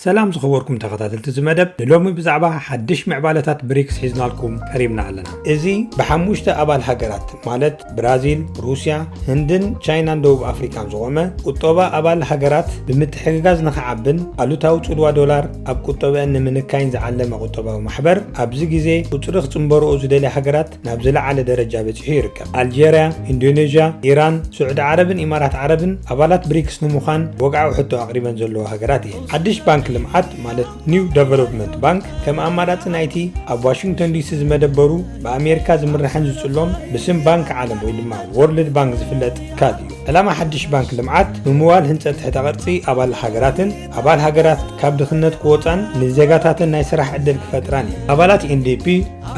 ሰላም ዝኸበርኩም ተኸታተልቲ እዚ መደብ፣ ንሎሚ ብዛዕባ ሓድሽ ምዕባለታት ብሪክስ ሒዝናልኩም ቀሪብና ኣለና። እዚ ብሓሙሽተ ኣባል ሃገራት ማለት ብራዚል፣ ሩስያ፣ ህንድን ቻይናን ደቡብ ኣፍሪቃን ዝቖመ ቁጠባ ኣባል ሃገራት ብምትሕግጋዝ ንኽዓብን ኣሉታዊ ጽልዋ ዶላር ኣብ ቁጠበአን ንምንካይን ዝዓለመ ቁጠባዊ ማሕበር ኣብዚ ግዜ ቁጽሪ ክጽንበርኦ ዝደልያ ሃገራት ናብ ዝለዓለ ደረጃ በጺሑ ይርከብ። ኣልጀርያ፣ ኢንዶኔዥያ፣ ኢራን፣ ስዑዲ ዓረብን ኢማራት ዓረብን ኣባላት ብሪክስ ንምዃን ወግዓዊ ሕቶ ኣቕሪበን ዘለዋ ሃገራት እየን። ሓድሽ ባንክ ልምዓት ማለት ኒው ደቨሎፕመንት ባንክ ከም ኣማራጺ ናይቲ ኣብ ዋሽንግቶን ዲሲ ዝመደበሩ ብኣሜሪካ ዝምራሕን ዝጽሎን ብስም ባንክ ዓለም ወይ ድማ ወርልድ ባንክ ዝፍለጥ ካል እዩ። ዕላማ ሓድሽ ባንክ ልምዓት ምምዋል ህንጸት ትሕተ ቅርጺ ኣባል ሃገራትን ኣባል ሃገራት ካብ ድኽነት ክወጻን ንዜጋታትን ናይ ስራሕ ዕድል ክፈጥራን እዩ። ኣባላት ኤንዲፒ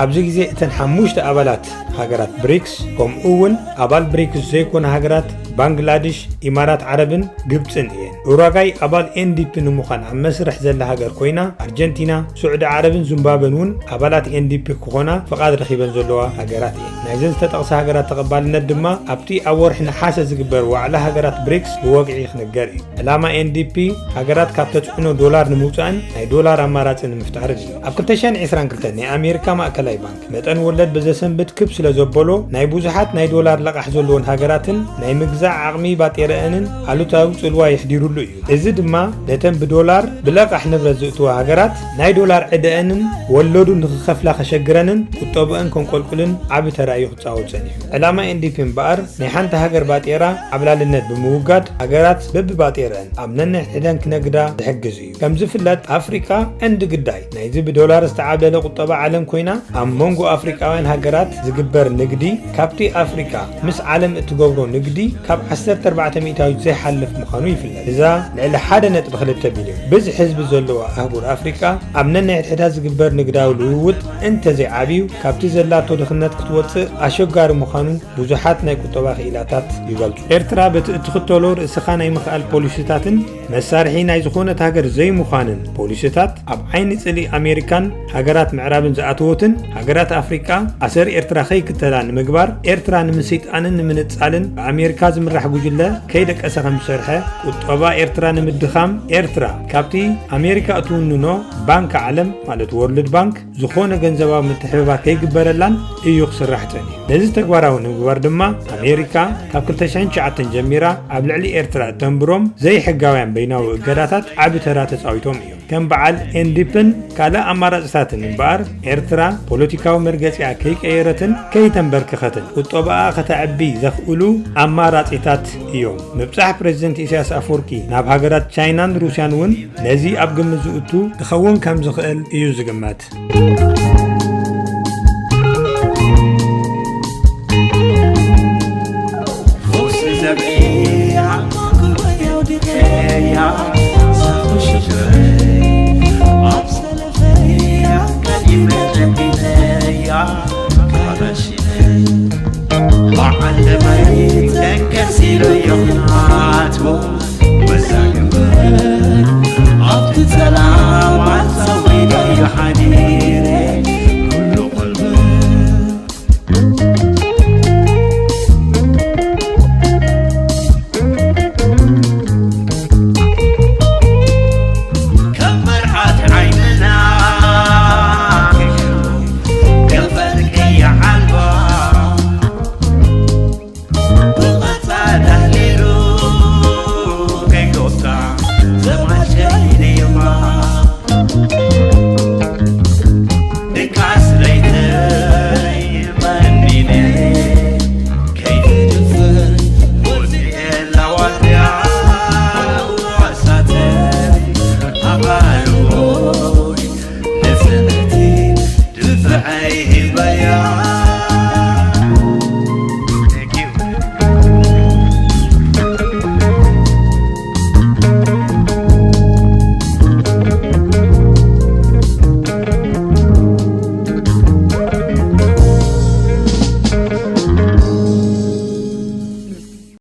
ኣብዚ ግዜ እተን ሓሙሽተ ኣባላት ሃገራት ብሪክስ ከምኡ እውን ኣባል ብሪክስ ዘይኮነ ሃገራት ባንግላድሽ፣ ኢማራት ዓረብን ግብጽን እየን። ኡራጋይ ኣባል ኤንዲፒ ንምዃን ኣብ መስርሕ ዘላ ሃገር ኮይና ኣርጀንቲና፣ ስዑዲ ዓረብን ዙምባበን እውን ኣባላት ኤንዲፒ ክኾና ፍቓድ ረኺበን ዘለዋ ሃገራት እየን። ናይዘን ዝተጠቕሳ ሃገራት ተቐባልነት ድማ ኣብቲ ኣብ ወርሒ ነሓሰ ዝግበር ዋዕላ ሃገራት ብሪክስ ብወግዒ ክንገር እዩ። ዕላማ ኤንዲፒ ሃገራት ካብ ተጽዕኖ ዶላር ንምውጻእን ናይ ዶላር ኣማራጺ ንምፍጣርን እዩ። ኣብ ክልተ ሽሕን ዕስራን ክልተን ናይ ኣሜሪካ ማእከላይ ባንክ መጠን ወለድ ብዘሰንብድ ክብ ስለ ዘበሎ ናይ ብዙሓት ናይ ዶላር ለቓሕ ዘለዎን ሃገራትን ናይ ምግዛእ ዓቕሚ ባጤረአንን ኣሉታዊ ጽልዋ የሕዲሩሉ እዩ። እዚ ድማ ነተን ብዶላር ብለቓሕ ንብረት ዝእትዋ ሃገራት ናይ ዶላር ዕደአንን ወለዱ ንኽኸፍላ ከሸግረንን ቁጠብአን ከንቆልቁልን ዓቢ ተራ እዩ ክጻወት ጸኒሑ። ዕላማ ኤንዲፒ እምበኣር ናይ ሓንቲ ሃገር ባጤራ ዓብላልነት ብምውጋድ ሃገራት በብባጤረአን ኣብ ነንሕድሕደን ክነግዳ ዝሕግዝ እዩ። ከም ዝፍለጥ ኣፍሪቃ ቀንዲ ግዳይ ናይዚ ብዶላር ዝተዓብለለ ቁጠባ ዓለም ኮይና ኣብ መንጎ ኣፍሪቃውያን ሃገራት ዝግበር ንግዲ ካብቲ ኣፍሪቃ ምስ ዓለም እትገብሮ ንግዲ ካብ ዓሰርተ ኣርባዕተ ሚእታዊት ዘይሓልፍ ምዃኑ ይፍለጥ። እዛ ልዕሊ ሓደ ነጥቢ ክልተ ቢልዮን ብዝሒ ህዝቢ ዘለዋ ኣህጉር ኣፍሪቃ ኣብ ነንሕድሕዳ ዝግበር ንግዳዊ ልውውጥ እንተዘይዓብዩ ካብቲ ዘላቶ ድኽነት ክትወጽእ ኣሸጋሪ ምዃኑ ብዙሓት ናይ ቁጠባ ክኢላታት ይገልጹ። ኤርትራ በቲ እትኽተሎ ርእስኻ ናይ ምኽኣል ፖሊሲታትን መሳርሒ ናይ ዝኾነት ሃገር ዘይምዃንን ፖሊሲታት ኣብ ዓይኒ ጽልኢ ኣሜሪካን ሃገራት ምዕራብን ዝኣተወትን ሃገራት ኣፍሪቃ ኣሰር ኤርትራ ከይክተላ ንምግባር ኤርትራ ንምስይጣንን ንምንጻልን ብኣሜሪካ ዝምራሕ ጉጅለ ከይደቀሰ ከም ዝሰርሐ ቁጠባ ኤርትራ ንምድኻም ኤርትራ ካብቲ ኣሜሪካ እትውንኖ ባንክ ዓለም ማለት ወርልድ ባንክ ዝኾነ ገንዘባዊ ምትሕብባር ከይግበረላን እዩ ክስራሕ ጸኒሑ። ነዚ ተግባራዊ ንምግባር ድማ ኣሜሪካ ካብ ክልተ ሽሕን ትሽዓተን ጀሚራ ኣብ ልዕሊ ኤርትራ እተንብሮም ዘይሕጋውያን በይናዊ እገዳታት ዓቢ ተራ ተጻዊቶም እዮም። ከም በዓል ኤንዲፕን ካልእ ኣማራጽታትን እምበኣር ኤርትራ ፖለቲካዊ መርገጺኣ ከይቀየረትን ከይተንበርክኸትን ቁጠባኣ ከተዕቢ ዘኽእሉ ኣማራጺታት እዮም። ምብጻሕ ፕሬዚደንት ኢሳያስ ኣፈወርቂ ናብ ሃገራት ቻይናን ሩስያን እውን ነዚ ኣብ ግምት ዝእቱ ክኸውን ከም ዝኽእል እዩ ዝግመት።